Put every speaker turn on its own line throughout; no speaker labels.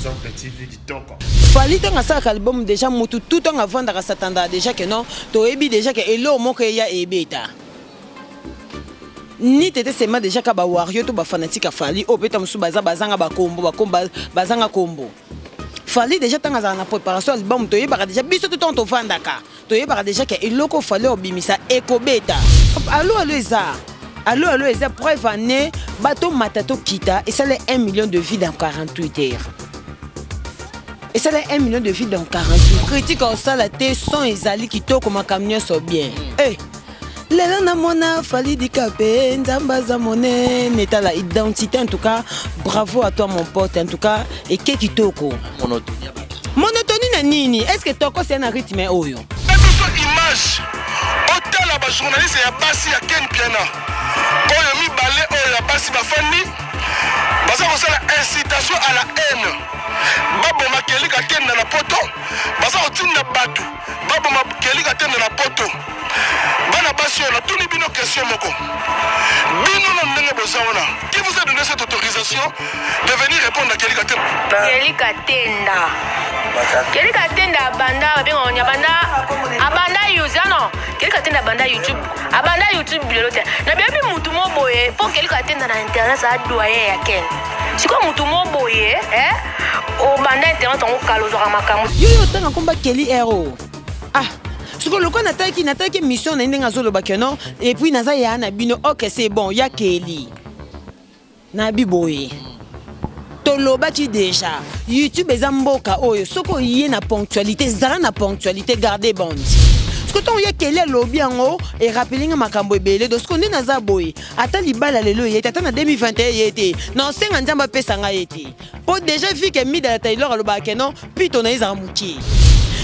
Exemple TV kitoko.
Fally ntango asalaka album déjà mutu tout ntango avandaka s'attendaka déjà que non, toyebi déjà que eloko moko eya ebeta ni tete sema déjà ka ba warrior to ba fanatique ya Fally oyo peta mosusu baza bazanga bakombo bakombo bazanga kombo. Fally déjà ntango azalaka na préparation album, toyebaka déjà biso tout ntango tovandaka, toyebaka déjà ke eloko Fally obimisa ekobeta. Alo alo eza, alo alo eza preuve ane bato mata tokita, esala 1 million de vues dans 48 heures, esala 1 million de vues dans 48. Critique osala te, son ezali kitoko, makambo nyonso bien. Eh, lelo namona Fally Dikape, Nzambe aza monene, tala identité. En tout cas bravo à toi mon pote, en tout cas eke kitoko. Monotonie na nini? Est ce que tokosi ya na rythme oyo?
Biso image otala bajournaliste ya basi ya Ken Piana oyo mibale oyo ya basi bafandi baza kosala incitation à la haine, baboma Kelly Katenda na Poto. Baza kotinda bato baboma Kelly Katenda na Poto. Bana basi oyo, natuni bino question moko: bino na ndenge boza wana, qui vous a donné cette autorisation de venir répondre à Kelly Katenda?
Kelly Katenda, Kelly Katenda abanda, babengaka nini, abanda, abanda use non, Kelly Katenda abanda YouTube, abanda YouTube lelo te. Nabebi mutu mo boye mpo Kelly Katenda na internet aza doyen ya Ken. Sikoyo mutu mo boye, eh, obanda internet yango kala, ozwaka makambo.
Yo yo otanga komba Kelly Hero. Ah, sikoyo lokola natalaki émission na ye ndenge azoloba ke non, et puis naza ya na bino. Ok, c'est bon, ya Kelly nayebi boye, tolobaki déjà YouTube eza mboka oyo soki oye na ponctualité, ezala na ponctualité, garde bande. Soki ntongo ye Kelly alobi yango, erappeler nga makambo ebele. Do soki nde naza boye, ata libala lelo ye te, ata na 2021 ye te, na osenga Nzambe apesa ngai ye te, mpo déjà vu ke Mida ya Taylor alobaka ke non, pito na ye ezala mokie,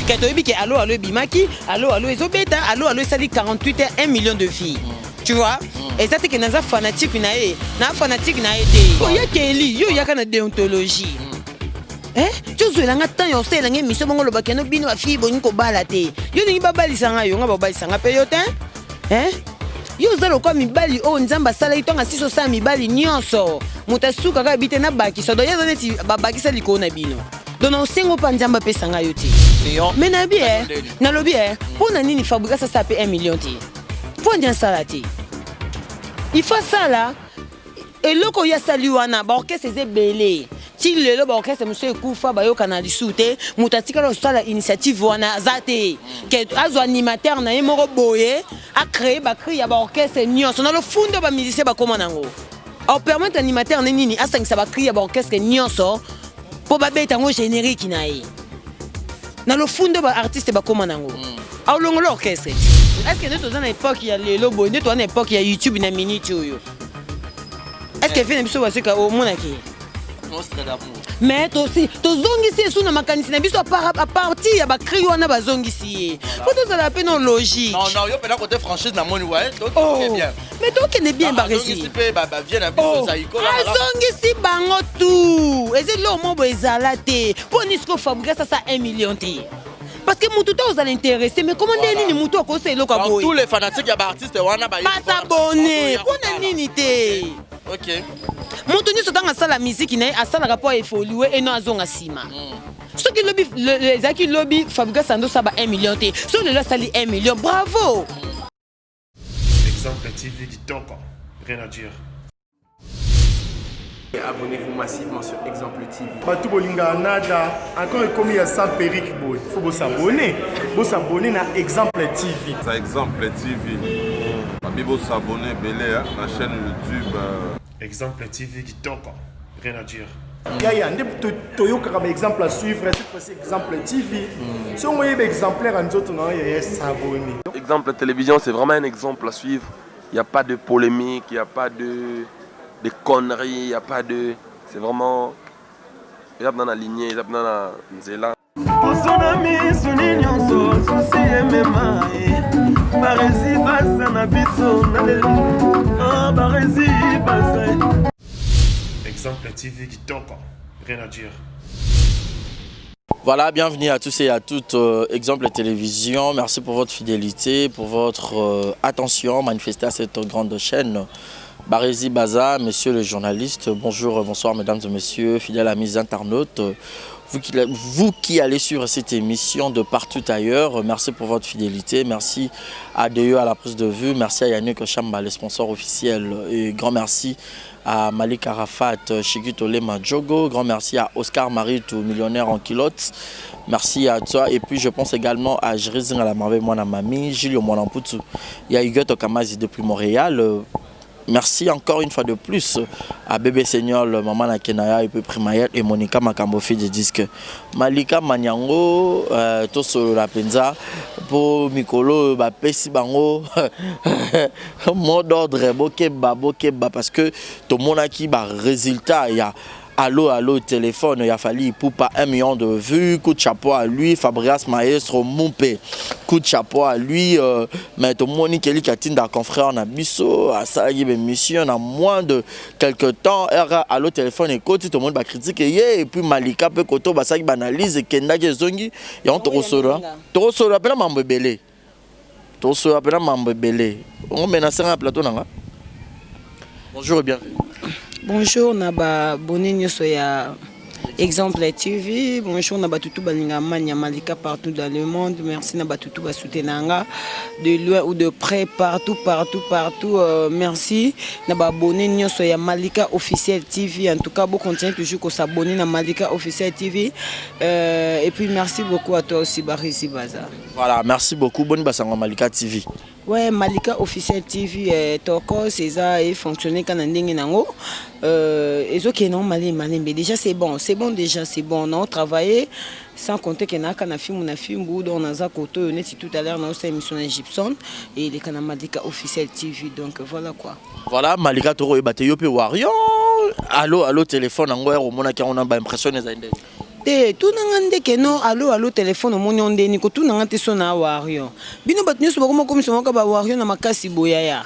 ke toyebi ke alo alo ebimaki, alo alo ezobeta, alo alo esali 48 heures 1 million de vues, tu vois. Eza te ke naza fanatique na ye, na fanatique na ye te. Oya Kelly, yo oyaka na déontologie, eh, ti ozwelanga ntan ya osalelanga émission bongo, olobaki no bino bafille bolingi kobala te. Yo olingi babalisanga yo, nga babalisanga mpe yo te, eh? Yo oza lokwa mibali oyo Nzambe asalaki ntongo asisi osala mibali nyonso, moto asukaka yebi te nabakisa. Donc ye aza neti babakisa likolo na bino. Donc na osengo mpa Nzambe apesanga yo te. Me nayebi e, nalobi e, mpo na nini Fabregas asala mpe 1 million te? Mpo ndi asala te, il faut asala eloko oyo asali wana. Baorchestre eza ebele ti lelo, baorchestre mosusu ekufa, bayokana lisusu te. Moto atikala kosala initiative wana aza te, ke azwa animateur na ye moko boye, acréer bacri ya baorchestre nyonso na lofundo, bamusicien bakóma nango, apermettre animateur ne nini asangisa bacri ya baorchestre nyonso mpo babeta yango générique na ye na lofundo, baartiste bakóma nango, aolongola orchestre. Est ce que nde toza na époque ya lelo boye, nde toza na époque ya YouTube na minute oyo, est ce que fe na biso baseka omonaki? Mais tozongisi esu na makanisi na biso à partir ya bacri wana bazongisi ye, mpo tozala mpe na logique.
Non, non, yo mpena côté franchise namoni, ouais.
Oh.
Bien.
Mais tokende bien.
Azongisi
baresi
mpe bavie na biso Zaiko.
Azongisi bango tu, eza eloko moko boye ezala te. Mpo nini sikoyo Fabregas asa 1 million te? Parce que mutu te ozala intéressé, mais comment nde nini mutu akosa eloko ya
Donc,
boye?
tous les fanatiques ya baartiste wana
basabone mpo na nini te? Moto nyonso ntango asala miziki na ye, asalaka mpo aévoluer eno azonga nsima. Soki lobi ezalaki lobi Fabregas ando osala ba 1 million te, soki lelo asali 1 million, bravo.
Exemple TV kitoko, rien à dire.
Abonnez-vous massivement sur Exemple TV.
Bato bolingaka nada encore ekomi ya sans perruque boye, faut bosabonner, bosabonner na Exemple TV.
Ça, Exemple TV. Babi bosabonner ebele na chaîne YouTube.
Exemple TV kitoko, rien à dire.
Yaya nde toyokaka baexemple à suivre, cette fois-ci Exemple TV. Songo oyeba exemplaire ya nzoto na yo, yaya, s'abonner.
Exemple Télévision, c'est vraiment un exemple à suivre. Il n'y a pas de polémique, il n'y a pas de conneries, il n'y a pas de. C'est vraiment. Il y a dans la lignée, il y a dans la nzela.
Poso na miso ni nyonso susi emema ye baresi baza na biso na lelo. Ah, baresi baza.
Exemple TV kitoko, rien à dire.
Voilà, bienvenue à tous et à toutes. Exemple Télévision, merci pour votre fidélité, pour votre attention manifestée à cette grande chaîne. Barezi Baza, monsieur le journaliste, bonjour, bonsoir mesdames et messieurs, fidèles amis internautes. Vous qui, vous qui allez suivre cette émission de partout ailleurs, merci pour votre fidélité. Merci à DE à la prise de vue. Merci à Yannick Chamba, le sponsor officiel. Et grand merci à Malik Arafat, Shigito Lema Djogo. Grand merci à Oscar Maritou, millionnaire en culotte. Merci à toi. Et puis je pense également à Jerizing à la Marve Mwana Mami, Julio Mwana Mputu. Il y a Huguette Okamazi depuis Montréal. Merci encore une fois de plus à Bébé Seigneur, Maman Akenaya et puis Primayel et Monica Makambo, fille de disque. Malika Manyango, tosolola penza, po mikolo, bapesi bango, mot d'ordre, bokeba, bokeba, parce que tout le monde qui ba résultat, il y a Allo Allo téléphone, il a fallu Ipupa 1 million de vues, coup de chapeau à lui, Fabrias Maestro Mumpe, coup de chapeau à lui, mais tout le monde qui est Katinda confrère na biso, asalaki émission na moins de quelques temps, era Allo téléphone ekoti, tout le monde ba critique ye, et puis Malika pe koto basaki ba analyse kendaki ezongi, ya on tokosolola. Tokosolola pena mambo ebele. Tokosolola pena mambo ebele. On menace na plateau nanga. Bonjour et bienvenue.
Bonjour na baabonnés nyonso ya Exemple TV. Bonjour na batutu balinga mania Malika partout dans le monde. Merci na batutu basoutenanga de loin ou de près, partout, partout, partout. Merci na baabonnés nyonso ya Malika Officiel TV. En tout cas, bon, continuez toujours ko s'abonner na Malika Officiel TV. Et puis merci beaucoup à toi aussi, Barisi Baza.
Voilà, merci beaucoup. Bonne basango Malika TV.
Ouais, Malika Officiel TV, tokos eza efonctionne kaka na ndenge nango, ezokende nango malembe malembe. Déjà c'est bon, c'est bon, déjà c'est bon. Nao travailler sans compter ke nayaka na fimbu na fimbu, donc naza koto oyo neti tout à l'heure naosala émission na Gibson et eleka na Malika Officiel TV. Donc voilà quoi.
Voilà, Malika, tokoyeba te, yo mpe Warrior, Allo Allo téléphone yango ya omonaki yango na baimpression ezali ndenge?
Te, tunanga ndeke no Allo Allo téléphone omoni yo ndeni? Kotunanga te so na Warrior. Bino bato nyonso bakoma komisa moko bawarrior na makasi boyaya.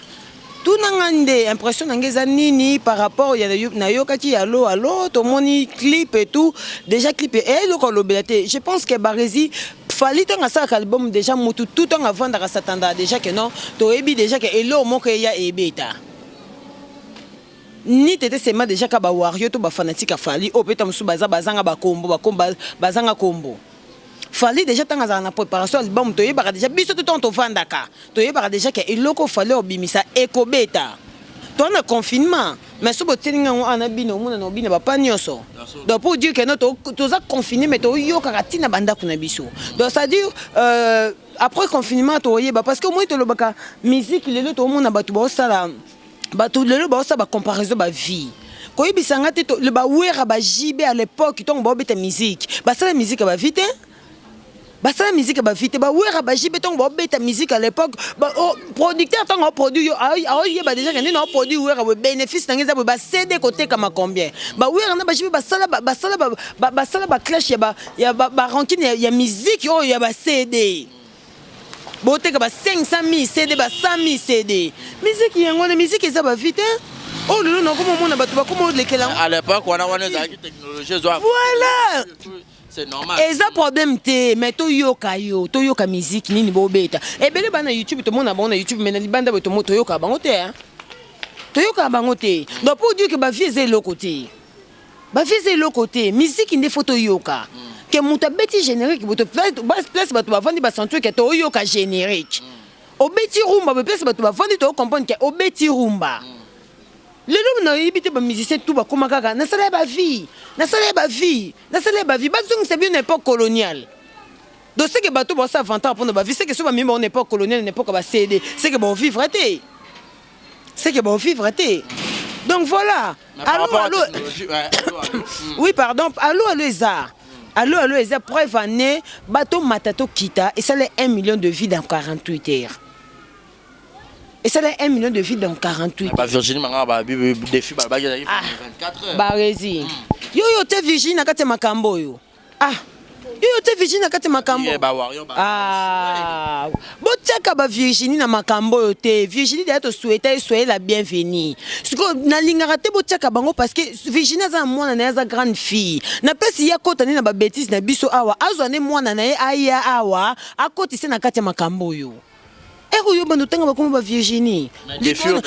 Tunanga nde impression na ngai eza nini par rapport ya nayokaki Allo Allo, tomoni clip et tout. Déjà clip eloko alobela te. Je pense que Baresi, Fally ntango asalaka album, déjà motu tout ntango avandaka s'attendaka déjà ke non, toyebi déjà ke eloko moko eya ebeta ni tete sema. Déjà ka bawarrior to bafanatique ya Fally oyo mpe mosusu baza bazanga bakombo, bakombo bazanga kombo. Fally déjà ntango azala na préparation album, toyebaka déjà biso to ntango tovandaka toyebaka déjà ke eloko Fally obimisa ekobeta. Toza na confinement, mais so botieli ngango ana bino omona na obina bapa nyonso. Donc pour dire que no toza confiné, mais toyokaka ntina bandako na biso. Donc c'est à dire après confinement toyeba, parce que omoi tolobaka musique lelo, toomona bato baosala, bato lelo baosala bacomparaison bavie. Koyebisa nga te, bawera, bajibe à l'époque ntongo baobeta musique, basala musique ya bavie te, basala musique ya bavie te. Bawera, bajibe ntongo baobeta musique à l'époque, producteur ntango aoproduire yo, aoyeba déjà ke nde na oproduire wera boye, bénéfice nange eza boye, bacd kotekama combien. Bawera na bajibe basala basala basala baclash ya barancune ya musique oyo ya bacd, boteka ba 500 000 CD, ba 100 000 CD. Musique yango wana, musique eza bavie te. Oyo lelo nakoma omona bato bakoma olekela.
À l'époque wana, wana ezalaki technologie ezwa.
Voilà.
C'est normal.
Eza problème te, mais toyoka yo, toyoka musique nini bobeta. Ebele bana YouTube, tomona bango na YouTube, mais na libanda boye toyoka bango te, hein. Toyoka bango te. Donc pour dire que bavie eza eloko te, bavie eza eloko te. Musique nde faut toyoka ke moto abeti générique boto place, bato bavandi basentir ke toyoka générique. Obeti rumba boye place, bato bavandi tocomprendre ke obeti rumba. Lelo nayebi te, bamusicien tout bakóma kaka nasala ya bavie, nasala ya bavie, nasala ya bavie. Bazongisa bino na époque coloniale. Donc c'est que bato baosa avantage mpona bavie, c'est que so bamemi bango na époque coloniale, na époque ya bacd, c'est que baovivre te, c'est que baovivre te. Donc voilà.
Mais par
Allo,
rapport à
allo.
la technologie, ouais, allo, allo.
Oui, pardon, allo allo eza, allo allo eza preuve ane bato mata tokita, esala 1 million de vues dans 48 heures, esala 1 million de vues dans 48.
Ba Virginie Manga ba défi ba ba 24 heures.
Baresi, yo yo te Virginie na kati ya makambo oyo. Ah, yo yo te Virginie na kati ya makambo.
Yeah, ba Warrior ba.
Ah, botiaka bavirginie na makambo oyo te. Virginie deya tosouhaita ye soye la bienvenue. Sikoyo nalingaka te botiaka bango, parce que Virginie aza na mwana na ye, aza grande fille. Na place ye akota nde na babêtises na biso awa, azwa nde mwana na ye aya awa, akotise na kati ya makambo oyo. Eko yo bando tanga bakoma ba Virginie.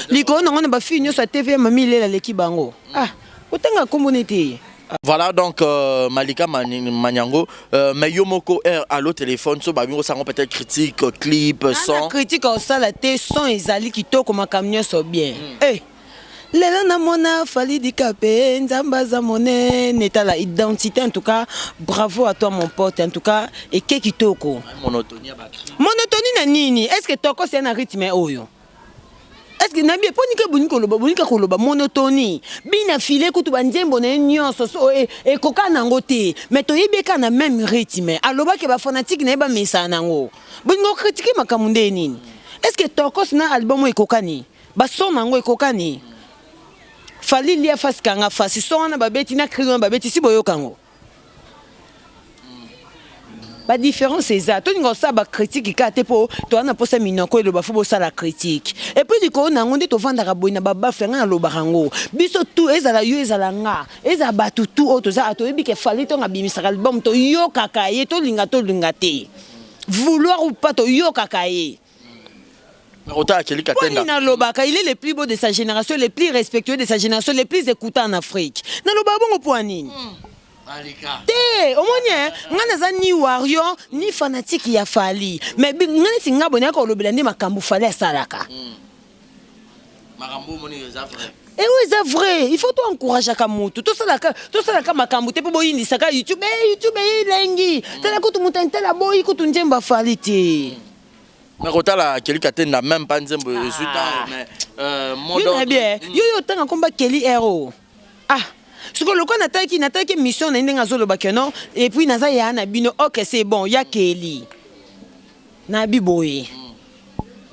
Likolo nango na ba fille nyonso ya TV ya mami lela leki bango. Ah, otanga kombo nete.
Voilà donc euh, Malika Manyango euh, mais yo moko air allo téléphone so babingo sango peut-être critique euh, clip son
critique osala te son ezali kitoko makambo nyonso bien. Mm. Eh lelo namona Fally Dikape nzambe aza monene tala identité en tout cas bravo à toi mon pote en tout cas eke kitoko
monotonie ba
monotonie na nini est ce que tokos ya na rythme oyo est ce que nabi eponi ke bolingi koloba bolingi koloba monotonie bina file kutu banzembo na ye nyonso so ekoka na yango te mais toyebi eka na même rythme alobaki bafanatike na ye bamesana na yango bolingi okritike makambo nde nini est ce que tokos na album oyo ekokani Ba son na yango ekokani? Fally lia face kanga face son wana babeti na cri wana babeti si boyoka yango? Ba différence eza tolinga kosala ba critique kaka te mpo toza na mposa minoko eloba fo bosala critique epuis likolo na yango nde tovandaka boye na babafe ngai nalobaka yango biso tu ezala yo ezala nga ezala bato tu oyo toza toyebi ke Fally ntongo abimisaka album toyokaka ye tolinga tolinga te vouloir ou pas toyokaka ye
Otala Kelly Katenda.
Poni nalobaka, il est le plus beau de sa génération, le plus respectueux de sa génération, le plus écoutant en Afrique. Naloba bongo po nini? Te, omoni eh, nga naza ni warrior ni fanatique ya Fally. Mais nga neti nga boye nayaka kolobela nde makambo Fally asalaka.
Makambo omoni eza vrai.
Eh oui, eza vrai. Il faut to encourageaka mutu. Tosalaka tosalaka makambo te mpo boyindisaka YouTube. Eh YouTube elengi. Tala kutu mutu intela aboyi kutu nzembo ya Fally te.
Mais kotala Kelly Katenda même pas nzembo ezwi temps mais euh, mot
Yo
d'ordre.
na bien. Yo yo tanga komba Kelly Hero. Ah. Sikoyo lokola natalaki natalaki émission na ye ndenge azoloba que non et puis naza ya na bino ok c'est bon ya Kelly. Nabi boye.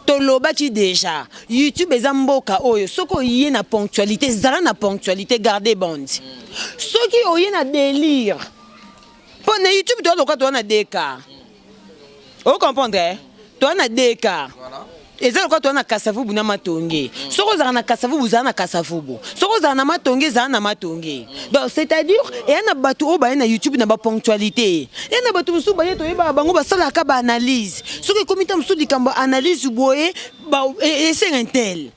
Tolobaki déjà YouTube eza mboka oyo soki oye na ponctualité zala na ponctualité garder bande. Soki oye na délire mpo na YouTube toza lokola toza na DK. O comprendre eh? Toza na DK. Eza lokola toza na Kasavubu na Matonge. Soki ozalaka na Kasavubu zala na Kasavubu. Soki ozalaka na Matonge zala na Matonge. Donc c'est-à-dire eya na bato oyo baye na YouTube na ba ponctualité. Eya na bato mosusu baye toyebaka bango basalaka ba analyse. Soki ekomi ta mosusu likambo ya analyse boye ba esenga intel.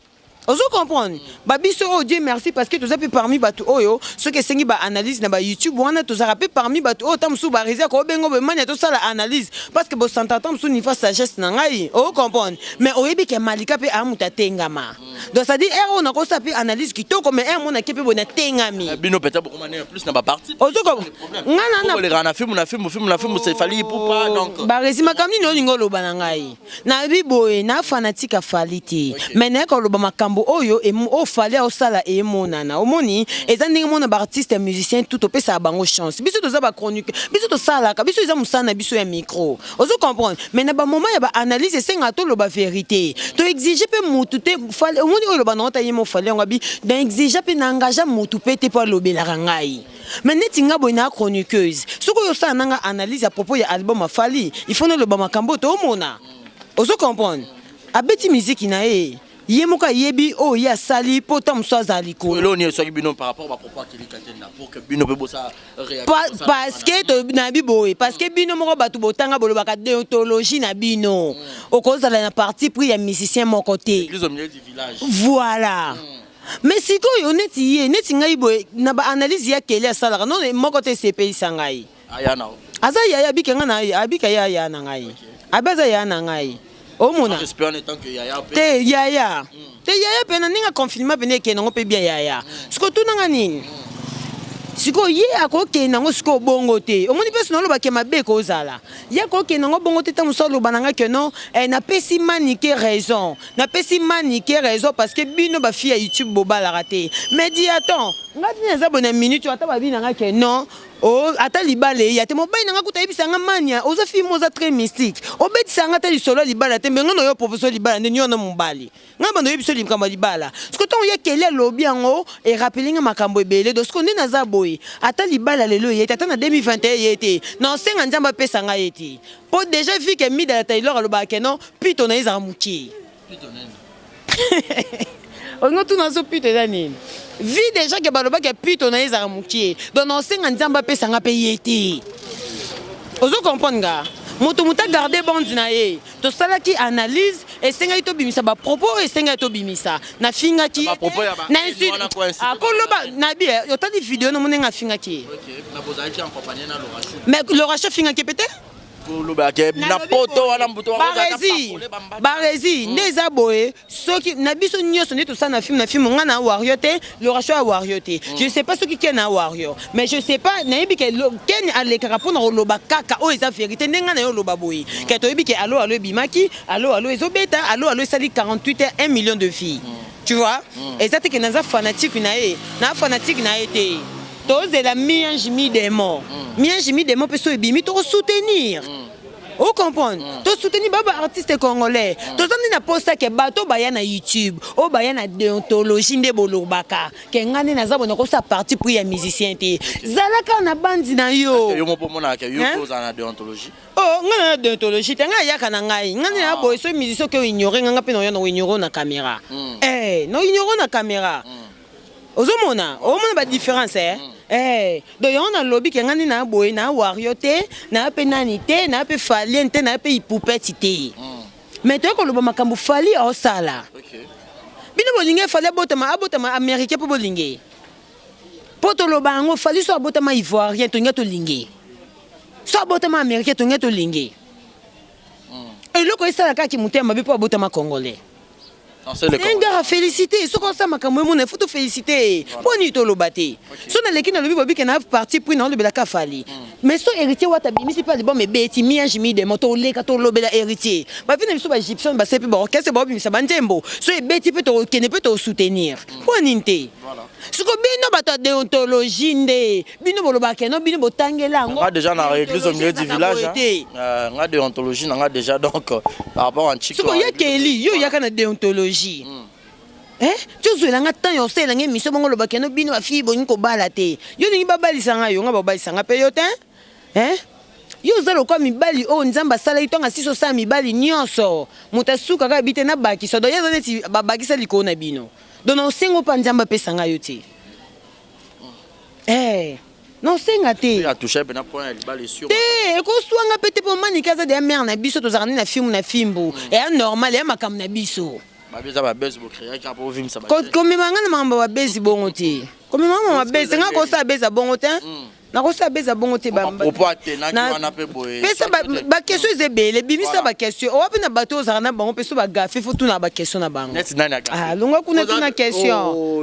Ozo comprendre? Ba biso oyo Dieu merci parce que toza pe parmi batu oyo soki esengi ba analyse na ba YouTube wana tozalaka pe parmi batu oyo ta mosusu ba rezi ako bengo boye mania tosala analyse parce que bo sentaka ta mosusu niveau sagesse na ngai o comprendre mais oyebi ke Malika pe a mutu atengama donc c'est à dire heure oyo nakosala pe analyse kitoko mais heure mona ke pe boye natengami
bino peut-être bokoma ne plus na ba parti
ozo comprendre nga na na
boleka na film na film film na film c'est Fally Ipupa donc
ba rezi makambo nini olingi oloba na ngai Nayebi boye na fanatique ya Fally te mais naye koloba makambo oyo oyo Fally aosala emonana omoni eza ndenge mona ba artiste ya musicien tout topesaka bango chance biso toza ba chronique biso tosalaka biso eza mosala na biso ya micro ozo comprendre mais na ba moment ya ba analyse esengaka toloba verite to exige pe mutu te Fally omoni oyo oloba nango ta ye mo Fally yango abi na exige pe na engage mutu pe te po alobelaka ngai Mais neti nga boye na chroniqueuse soki oyo osala nanga analyse à propos ya album ya Fally il faut naloba makambo oyo toomona ozo comprendre abeti miziki na ye ye moko ayebi oyo ye asali mpo ntango mosusu azala likolo
eloko nini eswaki bino par rapport ba propos ya Kelly Katenda pour que bino mpe bosa réaction
parce que nayebi boye parce que bino moko bato botanga bolobaka déontologie na bino okozala na parti pris ya musicien moko te
église au milieu du village
voilà Mais sikoyo neti ye neti ngai boye na ba analyse ya Kelly asalaka non moko te esepelisa ngai.
Aya na
Aza yaya abika ngai na abika ye aya na ngai. Abi aza yaya na ngai. Omona?
Respect wana etant que yaya pe.
Te yaya. Te yaya pe na ndenge confinement pene ekende yango pe bien yaya. Sikoyo tuna nga nini? Sikoyo ye akokende yango sikoyo bongo te. Omoni pe sino oloba ke mabe ekozala. Ye akokende yango bongo te ntango mosusu aloba na ngai ke non eh, napesi Manike raison. Napesi Manike raison parce que bino ba fille ya YouTube bobalaka te. Mais dis attends, nga tina eza boye na minute oyo ata babi na nga ke non Oh, ata libala eya te mobali na nga kuta ayebisa nga mania oza fille mo oza très mystique obetisa nga ata lisolo ya libala te me nga na yo propose libala nde nio na mobali nga bando oyebi biso likambo ya libala siko ntango ye Kelly alobi yango erapele nga makambo ebele donc siko nde naza boye ata libala lelo eye te ata na 2021 eye te na osenga Nzambe apesa nga ye te Po dejà vu que Mida ya Taylor alobaka que non pito na ye ezalaka mukie.
Pito nini?
Olingi otuna so pito eza nini? Vu dejà que baloba que pito na ye ezalaka mukie. Donc na osenga Nzambe apesa nga pe ye te. Ozo comprendre nga? Moto moto agarde bande na ye. Tosalaki analyse, esengaki tobimisa ba propos oyo esengaki tobimisa. Nafingaki ye te, na insulte. Akoloba na bi eh, otali video no ndenge afingaki ye. Mais Laura Chou afingaki ye pe te?
Na poto wana mbuto
Barezi, Barezi nde eza boye soki na biso nyonso nde tosala na film na film nga na wario te Laura Chou ya wario te. Je sais pas soki Ken a wario, mais je sais pas nayebi ke Ken alekaka mpona koloba kaka oyo eza vérité nde nga na ye oloba boye. Ke toyebi ke alo alo ebimaki, alo alo ezobeta, alo alo esali 48 heures 1 million de vues. Tu vois? Eza te ke naza fanatique na ye, na fanatique na ye te. Tozela mi-ange mi-démon. Mi-ange mi-démon mpe so ebimi tokosoutenir. O comprendre? Tosoutenir ba ba artiste congolais. Toza nde na posa ke bato baya na YouTube, oyo baya na déontologie nde bolobaka ke nga nde naza bona kosa parti pris ya musicien te. Zala kaka na bandi na yo.
Yo moko omonaka ke yo mpe ozala na déontologie?
Oh, nga na déontologie te, nga ayaka na ngai. Nga nde na boye so musicien oke ignore nga, nga mpe na oya na ignore na caméra. Eh, na ignore na caméra. Ozomona, omona ba différence eh? Eh, donc yango nalobi ke nga nde na boye na wario te, na pe nani te, na pe falien te, na pe ipupeti te. Mais toyei koloba makambo Fally aosala. Bino bolingi Fally abotama, abotama américain mpo bolingi. Mpo toloba yango Fally so abotama ivoirien tolingi tolingi. So abotama américain tolingi tolingi. Eloko esala kaka motema mabe mpo abotama congolais. C'est un gars à féliciter. Soki osala makambo emona, il faut to féliciter. Mpo nini toloba te? So naleki nalobi bobi ke na parti pris na olobelaka Fally. Mais so héritier wata abimisi mpe album ebeti mi-ange mi-démon, toleka tolobela héritier. Bavi na biso ba Egyptien basali mpe ba orchestre baobimisa banzembo. So ebeti mpe tokende mpe tosoutenir. Mpo nini te? Siko bino bato ya déontologie nde bino bolobaka ke no bino botangela yango.
Nga déjà na église au milieu du village. Hein. Nga déontologie na nga déjà donc par rapport à Nchiko.
Siko ya Kelly, yo yaka na déontologie. Eh, tozwela nga temps ya osalela nga émission bongo olobaka no bino ba fille bolingi kobala te. Yo olingi babalisa nga yo nga babalisa nga pe yo te. Eh? Yo oza lokola mibali oyo Nzambe asalaki ntango asisi osala mibali nyonso. Moto asuka kaka bi te nabakisa. Donc ye aza neti babakisa likolo na bino. Donc na osengo mpa Nzambe apesa nga yo te. Eh, na osenga te. Te, ekoswa nga pe te po Manike aza deja mère na biso, tozalaka nde na fimbu na fimbu. Eya normal, eya makambo na biso. Komema nga na makambo ya ba buzz bongo te. Komema nga na makambo ya buzz, nga kosala buzz ya bongo te. Nakosala beza bongo te. Pesa ba question eza ebele, bimisa ba question. Owa pe na bato ozalaka na bango pe so ba gaffe faut tuna ba question na bango. Ah, longwa kuna tuna question.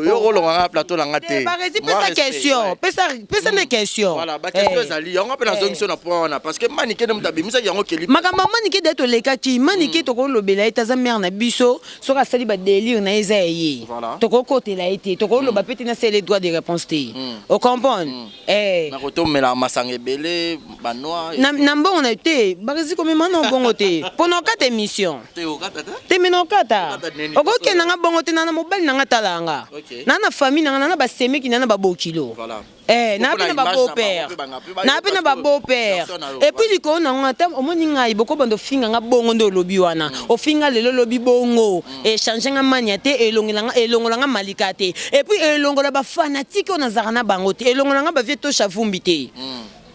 Yo kolonga nga plateau na nga te.
Barezi pesa question. Pesa pesa nde question.
Voilà, ba question ezali. Yango pe nazongisi na point wana parce que Manike nde moto abimisaki yango Kelly.
Makambo ya Manike de tolekaki. Manike tokolobela ye te aza mère na biso. Soki asali ba delire na ye eza ya ye. Tokokotela ye te. Tokoloba pe te na sele droit de réponse te. O comprendre? Eh.
Na koto mela masanga ebele ba noix.
Na na mbongo na te. Barezi komema na bongo te. Pona okata émission.
Te okata te?
Te mais na okata. Okokenda nga bongo te na na mobali na nga tala nga. Na na famille na nga na na ba semeki na na ba bokilo.
Voilà.
Eh, na pe na ba beau père. Na pe na ba beau père. Et puis likolo na ngo ata omoni ngai boko bando finga nga bongo nde olobi wana. Ofinga lelo lobi bongo. Echanger nga mania te, elongola nga elongola nga malika te. Et puis elongola ba fanatique oyo nazalaka na bango te. Elongola nga ba vieux Tosha Vumbi te.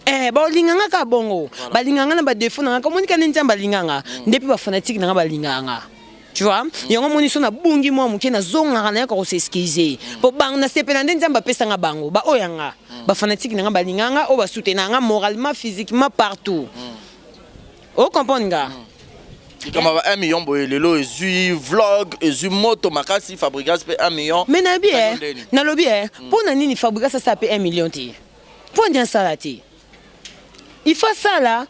Eh, baolinga nga kaka bongo. Balinga nga na ba défaut na nga. Omoni ka nde Nzambe alinga nga. Nde pe ba fanatique na nga balinga nga. Tu vois? Yango moni so na bungi mwa moke na zongaka na yaka ko s'excuser. Po bango na sepela nde Nzambe apesa nga bango, ba oyo ya nga. Ba fanatique na nga balinga nga, oyo ba soutenaka nga moralement, physiquement partout. O comprendre nga?
Likambo ya ba 1 million boye lelo ezui vlog, ezui moto makasi Fabregas pe 1 million.
Mais nayebi eh, nalobi eh, pona nini Fabregas asala pe 1 million te? Po nini asala te? Il faut asala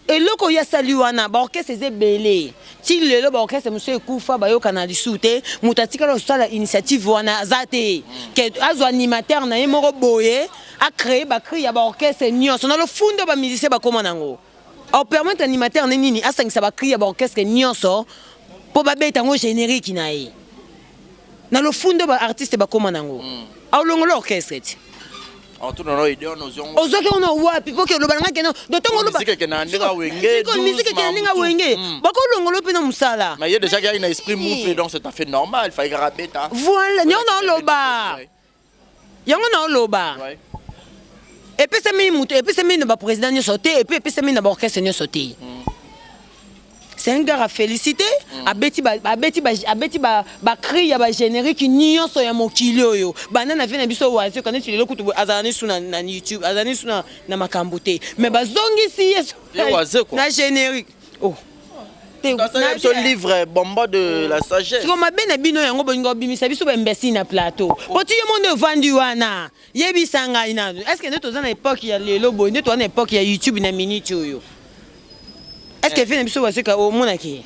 Eloko oyo asali wana ba orchestre eza ebele ti lelo ba orchestre mosusu ekufa bayokana lisusu te moto atikala kosala initiative wana aza te ke azwa animateur na ye moko boye a créer ba cri ya ba orchestre nyonso na lofundo ba musicien bakoma nango au permettre animateur ne nini asangisa ba cri ya ba orchestre nyonso mpo babeta yango générique na ye na lofundo ba artiste bakoma nango aolongola orchestre ti ozwaki yango na wapi mpo ke oloba na ngai keno do ntango oloba
Musique ekenda na ndenge ya wenge,
Sikoyo, musique ekenda na ndenge ya
12,
wenge bakolongola mpe na mosala
Mais ye déjà qui na esprit moupe donc c'est à fait normal, il fallait karabeta.
Voilà, yango na oloba. Yango na oloba. Epesami moto, epesami na ba président nyonso te, et puis epesami na ba orchestre nyonso te. C'est un gars à féliciter. Abeti ba abeti ba abeti ba ba cri ya ba générique nyonso ya mokili oyo. Banda na vie na biso wazi kanisi lelo kutu azala ni na, na YouTube, azala ni na, na makambo te. Mais bazongisi ye na générique. Oh.
Te biso livre bomba de la sagesse.
Siko mabe na bino yango bolingo bimisa biso ba imbécile na plateau. Po ti yo monde ovandi wana. Yebisa ngai nanu. Est-ce que nde toza na époque ya lelo boye nde toza na époque ya YouTube na minute oyo? Est-ce que vie na biso baseka omonaki?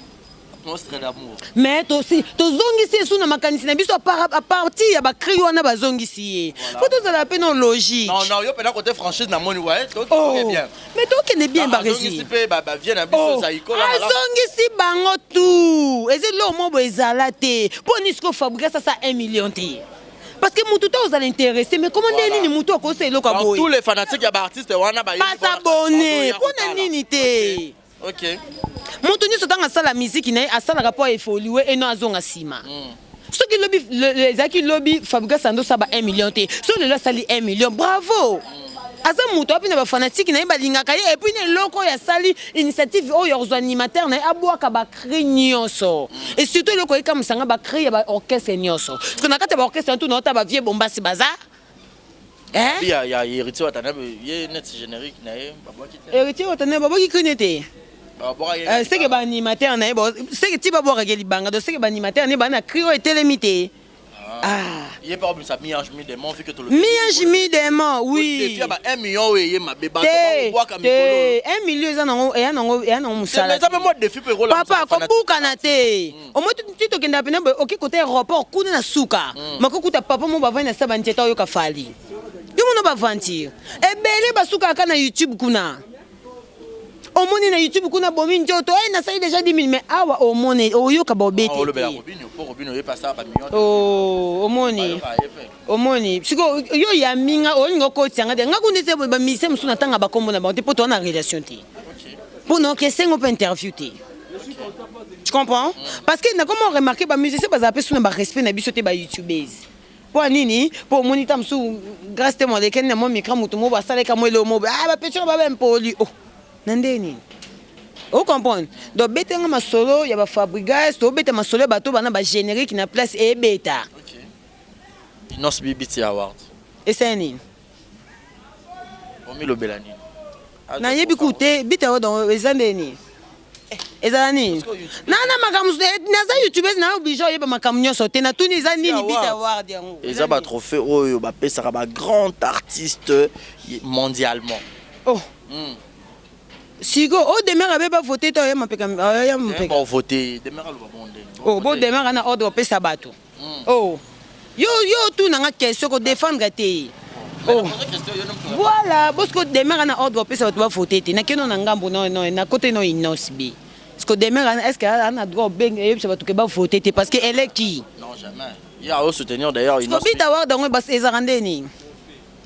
Monstre d'amour.
Mais tosi tozongisi esu na makanisi na biso à partir ya ba cri wana bazongisi ye. Faut tozala pe no logique.
Non non, yo pena côté franchise na moni ouais, to
oh.
bien.
Mais tokende bien ba
rési. Azongisi pe ba ba vie na biso oh. Zaiko
la. Azongisi bango tout. Eza lo mo bo ezala te. Po ni siko fabriquer ça ça 1 million te. Parce que mutu ta ozala intéressé mais comment ndenge nini mutu akosa eloko ya boye.
Tous les fanatiques ya ba artistes wana ba
s'abonner. Pona nini te?
OK.
Mutu nyonso ntango asala miziki na ye asalaka mpo aevolue eno azonga nsima. Soki lobi ezalaki lobi Fabregas ando saba 1 million te. Soki lelo asali 1 million, bravo. Aza moto api na ba fanatique na ye balingaka ye et puis na eloko oyo asali initiative oyo ya kozwa animateur na ye abwaka ba cri nyonso. Et surtout eloko ekamwisa nga ba cri ya ba orchestre nyonso. Parce que na kati ya ba orchestre wana tuna ba vieux bombasi baza.
Hein? Ya ya Héritier Watanabe ye net générique na ye babwaki
te. Héritier Watanabe babwaki cri ne te.
Euh,
seke ba animateur na ye seke ti babwakaki libanga donc seke ba animateur na ye baa na cri oyo etelemi te.
Ah. Ye pa obimisa mi-ange mi-démon vu que
tolobi. Mi-ange mi-démon, oui.
Défi ya ba 1 million oyo eye mabe bato bakobwaka mikolo.
Te, 1 million eza nango eya nango eya nango musala.
Mais eza pe mwa défi pe kola.
Papa kobukana te. Au moins ti tokenda pena boye oke kota aéroport kuna na suka. Mako kuta papa mo bavandi na sa ba nzete oyoka Fally. Yo mono ba aventure. Ebele basukaka na YouTube kuna. Omoni na YouTube kuna bomi njoto eh nasali déjà 10 000 mais awa omoni oyoka ba obete.
Olobela Robinho po Robinho ye pasa ba millions.
Oh omoni. Omoni siko yo ya minga olingo okotisa nga te nga kuna ese ba musicien mosusu natanga ba kombo na bango te po toza na relation te. Po na okesengo pe interview te. Tu comprends? Parce que na comment remarquer ba musiciens bazala pe sous na ba respect na biso te ba youtubeuses. Mpo nini? Mpo omoni ta mosusu Grace Temo alekani na mwa micro moto moko asaleka mwa eloko moko ah ba petit ba ba impoli oh na nde nini? O comprendre? Donc beta nga masolo ya ba Fabrigas, to beta masolo ya bato bana ba générique na place ebeta.
Okay. Innoss BBT Award.
Esala nini?
Omilobela nini?
Nayebi ku te bita oyo donc eza nde nini? Ezala nini? Na na makambo eh, naza youtubeuse na oblige oyeba makambo nyonso te natuni eza nini bita award yango?
Eza ba trophée oyo bapesaka ba grand artiste mondialement.
Oh. Siko o demeure abe ba voter to ya mapeka ya mapeka.
Ba voter demeure aloba bon ndenge.
Oh bo demeure na ordre opesa bato. Oh. Yo yo tuna nga question ko défendre te. Oh. Voilà, bosco demeure na ordre opesa bato ba voter te. Na keno na ngambo no no na côté no Innoss B. Parce que demeure est-ce que ana droit obeng eyebisa bato ke ba voter te parce que elle est qui?
Non jamais. Il a soutenir d'ailleurs
Innoss. Bita award yango ezaka nde nini?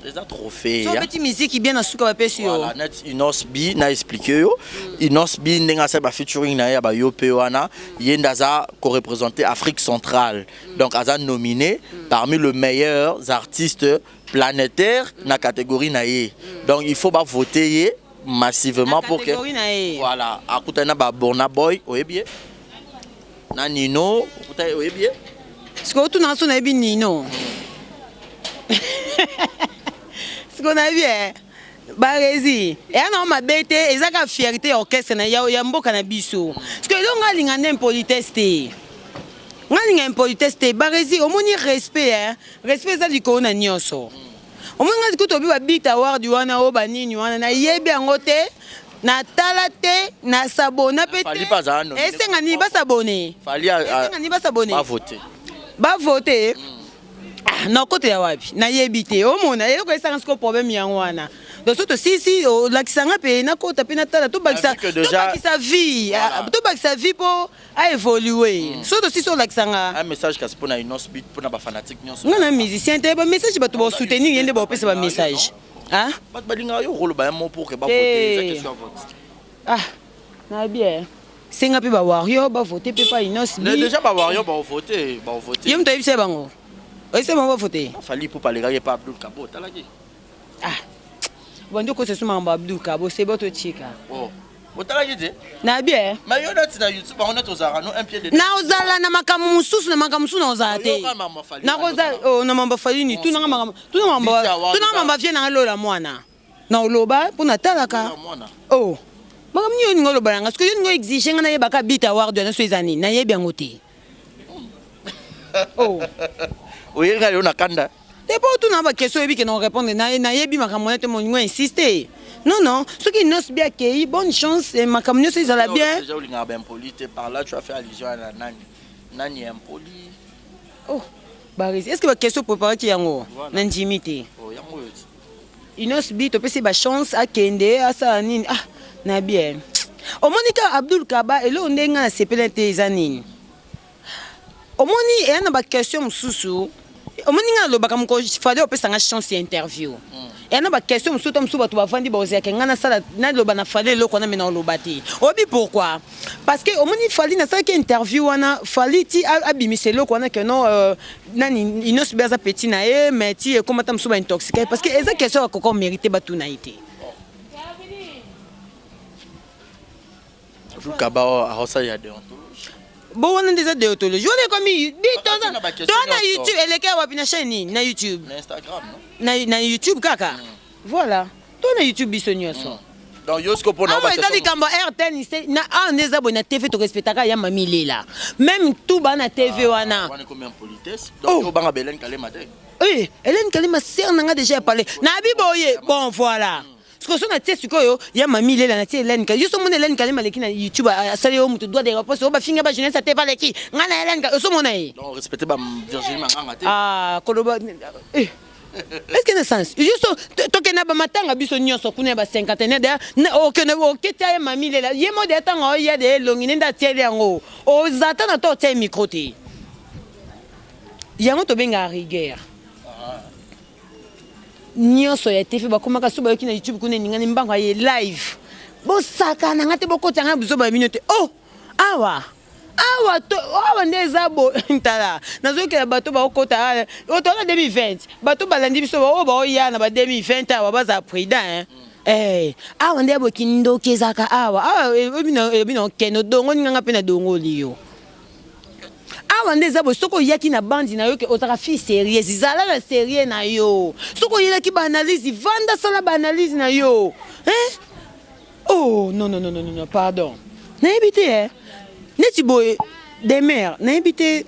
Eza trophée.
So beti musique bien na suka bapesi yo.
Voilà, net Innoss B na expliquer yo. Innoss B ndenge asali ba featuring na ye ya ba yo pe wana, ye nde aza ko représenter Afrique centrale. Donc aza nominé parmi les meilleurs artistes planétaires na catégorie na ye. Donc il faut ba voter ye massivement pour que voilà, akutana na ba Burna Boy oyebi ye? Na Nino, okuta oyebi ye?
Sikoyo otuna so nayebi Nino. Sikoyo nayebi eh. Barezi, eya na mabe te, eza ka fierté ya orchestre na ya, ya mboka na biso. Sikoyo elonga alinga nde impolitesse te. Nga alinga impolitesse te. Barezi, omoni respect eh. Respect eza likolo na nyonso. Omoni nga kutu obi ba bit award wana o ba nini wana nayebi yango te. Natala te, na s'abonna pe te. Esenga nini ba s'abonner? Esenga nini ba s'abonner?
Ba voter.
Ba voter? Ah, na okotela wapi? Nayebi te. Omona eloko esanga siko problème yango wana. Donc soki tosilisi olakisa nga pe nakota pe natala tobakisa tobakisa vie, tobakisa vie po a évoluer. Soki tosilisi olakisa nga.
Un message kasi pona Innoss Beat pona ba fanatique nyonso.
Nga na musicien te, ba message bato ba soutenir ye nde ba opesa ba message.
Hein? Bato balingaka yo okoloba ya mot pour que ba voter, eza question ya vote.
Ah, nayebi eh. Senga pe ba warrior ba voter pe pa Innoss
B. Déjà ba warrior ba voter, ba voter.
Yo moto oyebisa bango. Oyebisa bango ba voter.
Fally Ipupa alekaki pa Abdul Kabo, otalaki?
Ah. Bandi okosa so makambo Abdul Kabo, c'est bon totika.
Oh. Otalaki te?
Na bien.
Mais yo neti na YouTube bango neti ozalaka no un pied de
Naozala na makambo mosusu na makambo mosusu naozala te. Nakoza oh, na mambo Fally ni tuna nga makambo tuna mambo tuna mambo vie na nga lola mwana. Na oloba mpo natalaka. Oh. Makambo nini olingi oloba na nga? Soki yo olingi exige nga nayebaka bit award wana so eza nini? Nayebi yango te.
Oh. Oyeli nga lelo na kanda.
Te po otuna ba question oyebi ke na répondre na nayebi makambo wana te moningo insiste. Non non, soki Innoss'B akei bonne chance et makambo nyonso ezala bien.
Déjà olingaka ba impoli te par là tu as fait allusion à la nani. Nani impoli?
Oh, Baris, est-ce que ba question préparaki yango? Na ndimi te.
Oh, yango oyo.
Innoss'B topesi ba chance akende asala nini? Ah, na bien. Omoni ka Abdul Kaba eloko ndenge nga nasepela te eza nini? Omoni eya na ba question mosusu omoni nga nalobaka moko fallait opesa nga chance ya interview eya na ba question mosusu ta mosusu bato bavandi baozelaka nga nasala naloba na fallait eloko wana me naoloba te oyebi pourquoi parce que omoni fally nasalaki interview wana fally ti abimisa eloko wana que non euh, nani Innoss'B aza petit na ye mais ti ekoma ta mosusu ba intoxiquer parce que eza question ya koko mérite batuna ye te.
Kaba aosala déontologie.
Bo wana nde eza déontologie wana ekomi to na YouTube eleki wapi na chaîne nini na YouTube
na Instagram non
na, na YouTube kaka mm. Voilà to na YouTube biso nyonso mm.
Donc yo siko pona
awa eza likambo ya RTN na awa nde eza boye na TV torespectaka ya mami lela même tout ba na TV ah, wana
wana ekomi impolitesse donc oh. Obanga Hélène Kalema te
eh Hélène Kalema sœur na nga déjà ya parler na bi boye bon voilà mm. Sikoyo so natie sikoyo ya mami lela natie Hélène Kalema yo so mona Hélène Kalema aleki na YouTube asali yo moto droit de réponse oyo bafinga ba jeunesse ate baleki nga na Hélène Kalema oso mona ye
donc respecter ba Virginie Manganga te
ah koloba eh est-ce que na sens juste tokenda ba matanga biso nyonso kuna ya ba cinquantenaire deya okende oketia ye mami lela ye mo deya ntango oya de elongi nde nde atieli yango oza ata na to otia ye micro te yango tobengaka rigueur Nionso ya TV bakomaka soki bayoki na YouTube kuna eningani mbangu aye live. Bosakana nga te bokota nga buzoba ya bino te. Oh! Awa awa to awa nde eza bo ntala nazokela bato baokota otola 2020 bato balandi biso oyo baoya na ba 2020 awa baza prudent hein. Eh, awa nde ya kindoki ezalaka awa awa elobi na okende odongoli nga nga mpe nadongoli yo Awa nde eza boye soki oyaki na bandi na yo ke ozalaka fille serieuse zala na serieux na yo soki oyelaki ba analyse vanda sala ba analyse na yo hein oh non non non non non pardon nayebi te eh neti boye demeure nayebi te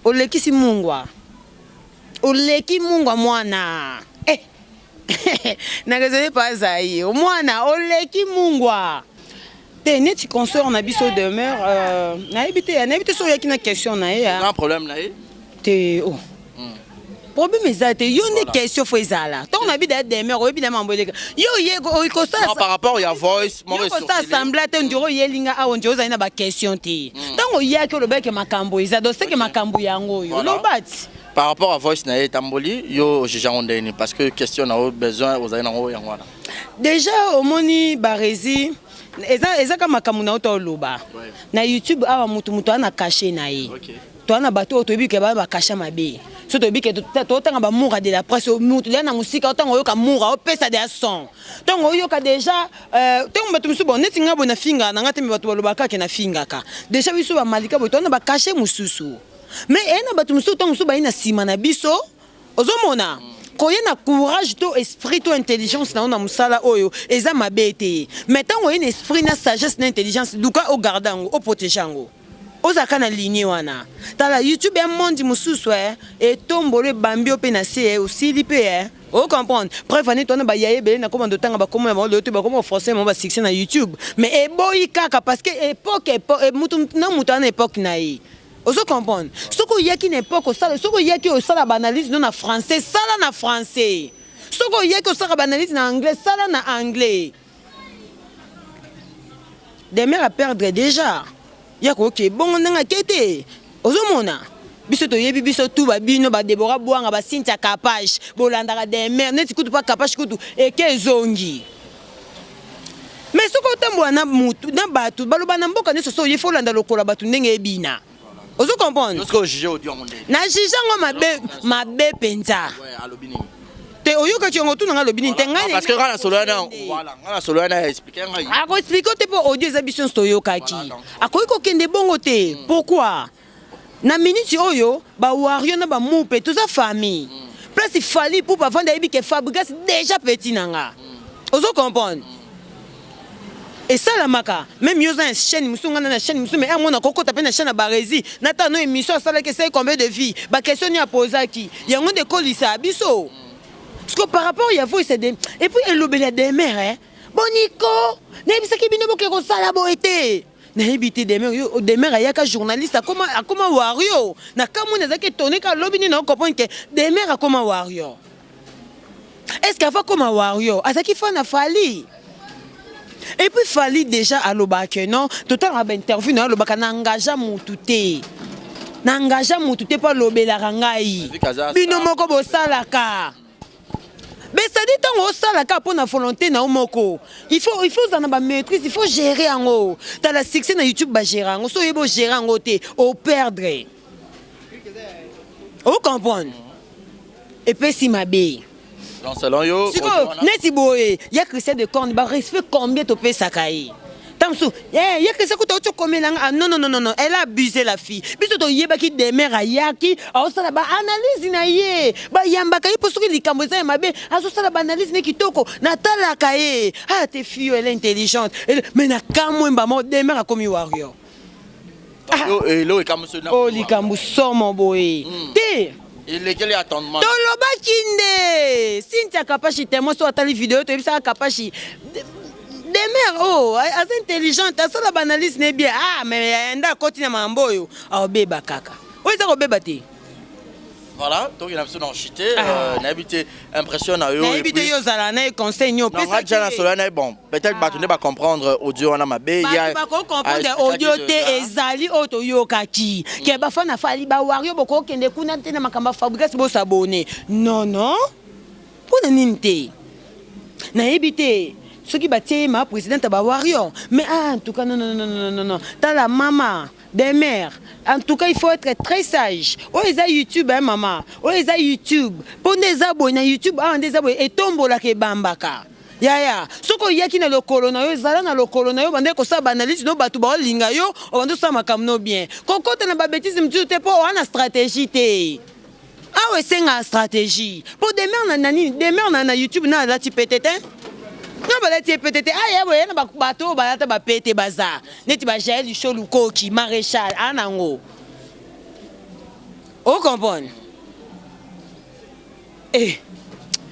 olekisi mungwa oleki mungwa mwana eh na raisonne pas azayi mwana oleki mungwa te neti consort na biso demeure euh, nayebi te nayebi te soki oyaki na question na ye
un problème na ye
te oh hmm. problème eza te yo nde question fo ezala ntango nayebi daya demeure oyebi na mambo eleka yo oye
kosala par rapport ya voice
yo kosala sembla te ondire oyeli nga awa ondire ozali na baquestion te hmm. ntango oyaki olobaki makambo eza donc seke makambo yango oyo loba ti
Par rapport à voice na ye etamboli yo o juge yango ndenge nini parce que question na yo besoin ozali nango yango wana.
Dejà omoni barezi eza eza ka makambo na yo to oloba na YouTube awa mutu mutu ana cachet na ye okay. toa na bato oyo toyebi ke baa bakasha mabe so toyebi ke totanga bamoura de la presse mutu deja na mosika otango oyoka moura opesa deja son ntango oyoka deja ntango bato mosusu bon neti ngai boye nafingaka na ngai te me bato balobaka ke nafingaka deja biso bamalika boye toa na bakashe mosusu Mais eya na bato mosusu ntango mosusu baye na nsima na biso ozomona koya na courage to esprit to intelligence na yo na mosala oyo eza mabe te mais ntango oye na esprit na sagesse na intelligence luka ogarde yango oprotege yango ozalaka na ligne wana tala youtube ya monde mosusu eh, etombolo ebambi yo mpe na se eh, osili mpe eh. O comprendre preuve ane toana ba yaya ebele na koma ndotanga ba kombo na bango lelo te bakoma français bango ba succès na youtube mais eboyi kaka parce que époque mutu na mutu ana époque na ye Ozo comprendre? Soki oyaki na epoque osala, soki oyaki osala ba analyse no na français, sala na français. Soki oyaki osala ba analyse na anglais, sala na anglais. Demeure a perdre déjà. Ya ko ke bongo ndenge ake te. Ozo mona? Biso toyebi biso tout ba bino ba Deborah Bwanga ba Cynthia Kapash bolandaka Demeure neti kutu pa Kapash kutu eke ezongi. Mais soki otambola na mutu na batu baloba na mboka nionso soki oye faut olanda lokola batu ndenge ebina ozo comprendre
Soki o juge audio yango ndenge.
Na juge yango mabe mabe penza.
Ouais, alobi nini?
Te, oyokaki yango, tuna nga alobi nini te. Ngai
Parce que nga na solo wana, voilà, nga na solo wana, expliquer ngai.
Akoexpliquer te mpo audio eza biso nyonso toyokaki. Akoki kokende bongo te. Pourquoi na minute oyo bawario na bamupe toza famille? Place Fally Ipupa avandi, ayebi ke Fabregas déjà petit na nga. Ozo comprendre, esalamaka même yo oza na chaîne mosusu, nga na chaîne mosusu, mais amona kokota mpe na chaîne ya Baresi, natala no émission asalaki, esali combien de vues, baquestion nini apozaki, yango nde ekolisa biso. Parce que par rapport ya voice de et puis elobeli ya Demer, eh? Boniko nayebisaki bino boke kosala boye te. Nayebi te Demer, yo Demer ayaka journaliste, akoma wario. Na kamwe, nazalaki étonné ka alobi nini. Naocomprendre ke Demer akoma wario. Est ce que ava akoma wario, azalaki fan na Fally? Et puis Fally déjà alobaka ke non, totalaka bainterview na ye, alobaka na engagea mutu te, na engagea mutu te mpo alobelaka ngai. Bino moko bosalaka mais c'est-à-dire ntango osalaka mpo na volonté na yo moko, il faut ozala na bamaîtrise, il faut gérer yango. Tala succès na YouTube, bagérer yango. So oyebi ogérer yango te, operdre. Ocomprendre, epesi mabe.
Donc selon yo?
Sikoyo neti boye ya Christian de Corne, barespect combien topesaka ye? Ntango mosusu ya Christian kuta oti okomelanga. Ah non, non, non, non, elle a abusé, la fille. Biso toyebaki Demer ayaki, aosala baanalyse na ye, bayambaka ye mpo soki likambo eza ya mabe, azosala baanalyse ne kitoko. Natalaka ye, ah te, fille elle est intelligente. Mais na kamwe mbamo Demer akomi warrior.
O
likambo somo boye te.
Elekeli attendement.
Tolobaki nde Cynthia Kapashi témoin. So atali video, toyebisaka Kapashi Demer o aza intelligente, asala baanalyse ne bien. Ah, mais nde akoti na makambo oyo, aobeba kaka. Oyo eza kobeba te.
Voilà, tokenda biso na chute. Nayebi te impression na yo.
Nayebi te, yo ozala na ye, conseil nini?
Opesa na solo na ye. Bon, peut-être bato nde bacomprendre audio wana mabe.
Bato bakocomprendre audio te. Ezali oyo toyokaki ke bafana Fally, bawario, bokokende kuna te na makambo ya Fabregas, bosabone. Non, non, mpona nini te? Nayebi te soki batie ye ma présidente ya bawario, mais ah, en tout cas, non, non, non, non, non, non. Tala mama des mères, en tout cas il faut être très sage. Oyo eza YouTube, hein, mama, oyo eza YouTube. Mpo nde eza boye na YouTube awa, nde eza boye, etombolaka, ebambaka. Yaya, soki oyaki na lokolo na yo, ezala na lokolo na yo, bande kosala baanalyse no, bato baolinga yo, obande osala makambo no bien. Kokota na babêtises mosusu te mpo oa na stratégie te. Awa esengaka stratégie mpo Demer na nani, Demer na YouTube na alati pete te, na balati ye pete te. Aya boye na bato oyo balata bapete, baza neti bajael Lisho, Lukoki, Maréchal aa nango. Ocomprendre, eh,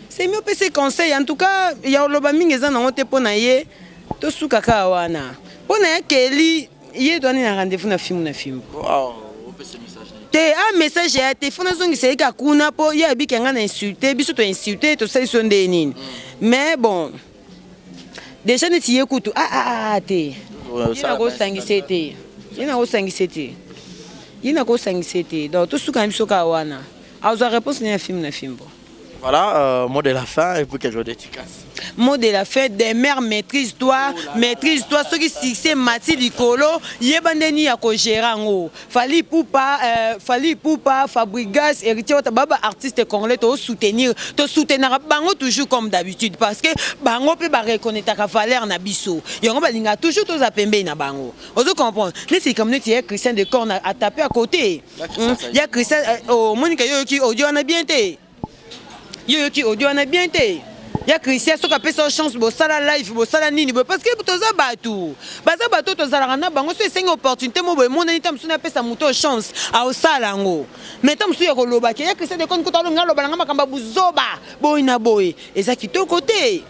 c'est mieux opesa conseil. En tout cas, ya oloba mingi eza nango te mpo na ye. Tosuka kaka wana mpo na ye. Keli ye toani na rendez-vous na filme na filme te. A message ya te, fo nazongisa ye kaka kuna mpo ye abiki nga na insulte biso, toinsulte, tosali so nde nini. Mais bon, déjà neti ye kutu, ah, ah, ah, te, ye nakosangisa te, ye nakosangisa te, ye nakosangisa te. Donc tosuka na biso kaka wana, azwa réponse na ya filme na fimbo.
Voilà, mot de la fin et puis quelque dédicace.
Mot de la fin, Demer, maîtrise-toi, maîtrise-toi. Soki succès mati likolo, yeba ndeni ya kogérer yango. Fally Ipupa, Fally Ipupa, Fabregas, Héritier Wata, baba artiste congolais, to soutenir, to soutenir bango toujours comme d'habitude parce que bango pe ba reconnaître valeur na biso. Yango balinga toujours toza pembeni na bango. Ozo comprendre? Neti comme neti Christian de Corne a tapé à côté. Ya Christian, oh Monica, yo ki audio wana bien te. Yo yoki audio wana bien te ya Christian. Soki apesa yo chance, bosala live, bosala nini boye, parce que toza bato, baza bato tozalaka na bango. So esengi opportunité mo boye emonani, ta mosusu napesa moto oyo chance, aosala yango. Mais ta mosusu ya kolobaki ya Christian dekoni kuta alongi, aloba nanga makambo ya buzoba boye na boye, eza kitoko te.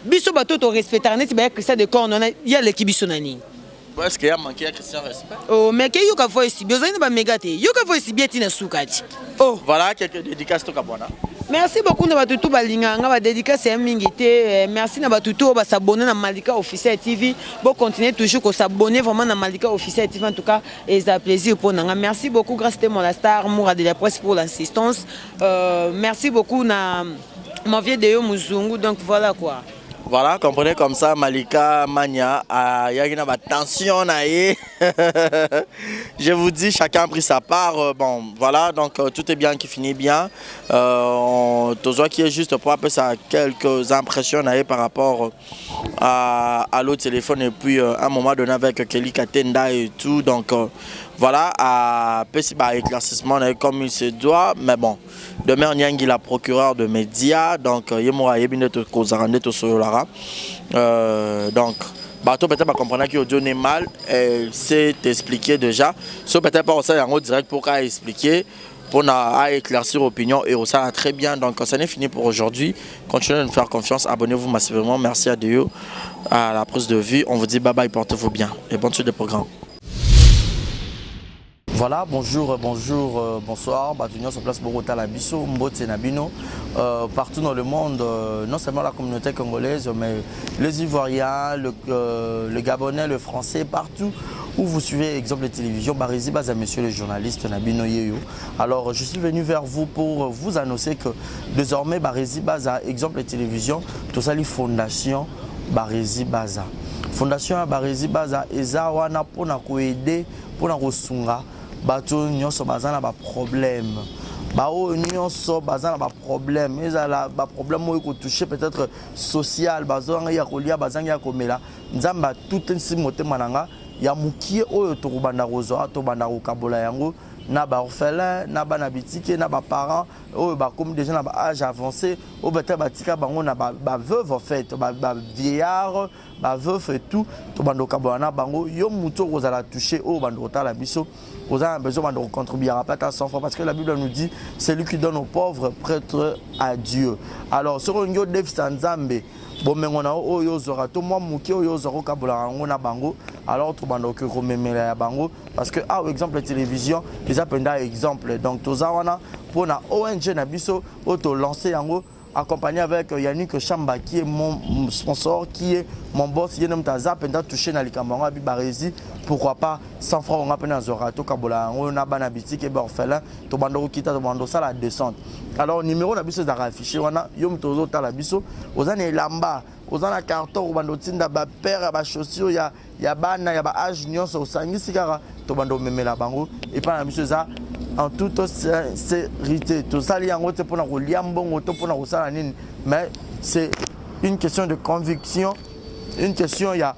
Biso bato torespectaka neti baya Christian de Corne wana, ye aleki biso na nini?
Est-ce qu'il y a manqué à Christian respect?
Oh, mais ke yoka voice bi ozali na baméga te, yoka voice bi eti na suka ti. Oh.
Voilà, quelques dédicaces tokabwana.
Merci beaucoup na bato tu balingaka nga. Badédicace ya mingi te. Merci na bato tu oyo basabone na Malika Officiel TV. Bocontinue toujours kosabone vraiment na Malika Officiel TV. En tout cas, eza plaisir mpo na nga. Merci beaucoup, Grâce Temo, la star Moura de la presse, pour l'assistance. Merci beaucoup na mon vieux Deyo Muzungu. Donc voilà quoi.
Voilà, comprenez comme ça, Malika Mania, ayaki na ba tension na ye. Je vous dis, chacun a pris sa part. Bon, voilà, donc tout est bien qui finit bien. Tozwa qui est juste pour appeler ça quelques impressions na ye par rapport à l'autre téléphone et puis à un moment donné avec Kelly Katenda et tout. Donc voilà, apesi ba éclaircissement na ye comme il se doit. Mais bon, demain Nyangi, la procureur de médias, donc ye moko ayebi nde tokozala nde tosololaka. Donc bato peut-être bacomprendre ki audio ne mal, c'est expliqué déjà. So peut-être pas osala yango direct pour ka expliquer, pour à éclaircir opinion et ça très bien. Donc ça n'est fini pour aujourd'hui. Continuez de nous faire confiance, abonnez-vous massivement. Merci à Dieu à la prise de vue. On vous dit bye bye, portez-vous bien et bonne suite de programme. Voilà, bonjour, bonjour, bonsoir. Bato nyonso place bokotala biso, mbote na bino. Partout dans le monde, non seulement la communauté congolaise, mais les Ivoiriens, le Gabonais, le Français, partout où vous suivez Exemple de télévision, Barizi Baza, monsieur le journaliste na bino yeyo. Alors, je suis venu vers vous pour vous annoncer que désormais, Barizi Baza, Exemple de télévision, tout ça, les fondations Barizi Baza. Fondation ya Barizi Baza, eza wana pona koaider, pona kosunga bato nyonso baza na baproblème, baoyo nyonso baza na baproblème, ezala baproblème oyo kotouche peut-être social, bazangi ya kolia, bazangi ya komela. Nzambe atutisi motema na nga ya mokie oyo tokobanda kozwa, tobanda kokabola yango na baorphelin, na bana bitike, na baparent oyo bakomi déjà na baâge avancé, oyo peut-être batika bango na baveuve, en fait bavieillard, baveuf et tout. Tobanda kokabola na bango. Yo motu okozala touché, oyo banda kotala biso, oza na besoin banda kocontribuer pe ata 100 francs, parce que la Bible nous dit: celui qui donne aux pauvres prête à Dieu. Alors soki olingi odefisa Nzambe bomengo na yo oyo ozwaka to mwa moke oyo ozwaka, okabolaka yango na bango. Alors tobanda okoki komemela ya bango, parce que awa Exemple télévision eza mpenza exemple. Donc toza wana mpona ONG na biso oyo tolance yango, accompagné avec Yannick Chamba, qui est mon sponsor, qui est mon boss. Ye moto aza mpenza touché na likambo yango. Abi Baresi, pourquoi pas 100 francs nga mpe nazwaka, tokabola yango na bana bitike, baorphelin. Tobanda kokita, tobanda kosala descente. Alors numéro na biso ezalaka affiché wana. Yo moto ozotala biso, oza na elamba, oza na carton, obanda otinda bapaire ya bachaussure ya bana ya baâge nyonso, osangisi kaka, tobanda omemela bango epai na biso. Eza en toute sincérité, tosali yango te mpona kolia mbongo to mpona kosala nini, mais c'est une question de conviction, une question ya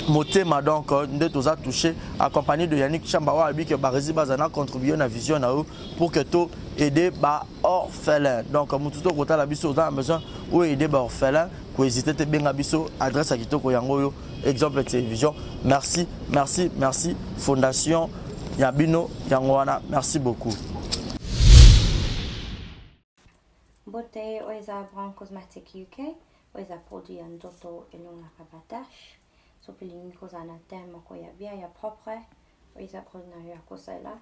motema. Donc nde toza touché, accompagné de Yannick Chamba, oyo alobi ke Baresi baza na contribuer na vision na yo pour que to aider baorphelin. Donc motu to kotala biso, oza na besoin oyo aider baorphelin, kohésite te, benga biso. Adresse ya kitoko yango oyo, Exemple Télévision. Merci, merci, merci. Fondation ya bino yango wana. Merci beaucoup.
Mbote, oyo eza Brown Cosmetic UK. Oyo eza produit ya nzoto, elongaka batache. Soki olingi kozala na teint moko ya bien, ya propre, oyo eza produit na yo ya kosalela.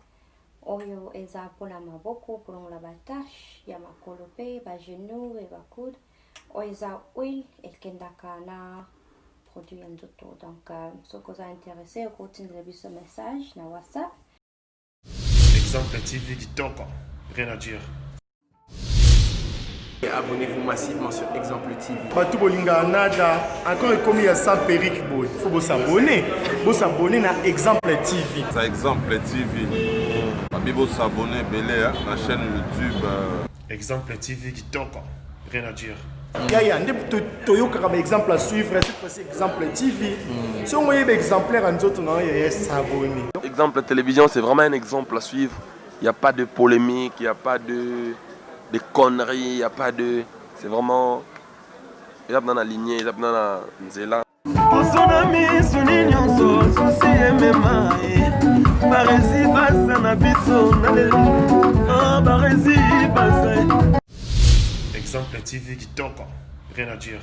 Oyo eza mpona maboko, kolongola batache ya makolo mpe bagenou e bacoude. Oyo eza huile ekendaka na produit ya nzoto. Donc soki oza intéressé, okotindela biso message na WhatsApp.
Exemple TV kitoko, rien à dire.
Abonnez-vous massivement sur Exemple TV.
Bato bolingaka nada encore ekomi ya sans perruque boye, faut bosabonner, bosabonner na Exemple TV.
Ça, Exemple TV. Babi bosabonner ebele na chaîne YouTube.
Exemple TV kitoko, rien à dire.
Yaya nde toyokaka baexemple à suivre. Cette fois-ci Exemple TV. Soki oyeba exemplaire ya nzoto na yo, yaya, s'abonner.
Exemple Télévision, c'est vraiment un exemple à suivre. Il n'y a pas de polémique, il n'y a pas de conneries, il n'y a pas de. C'est vraiment. Eza na lignée, eza na nzela.
Poso na misuni nyonso, souci emema ye. Baresi baza na biso na lelo, baresi baza.
Exemple TV kitoko, rien à dire.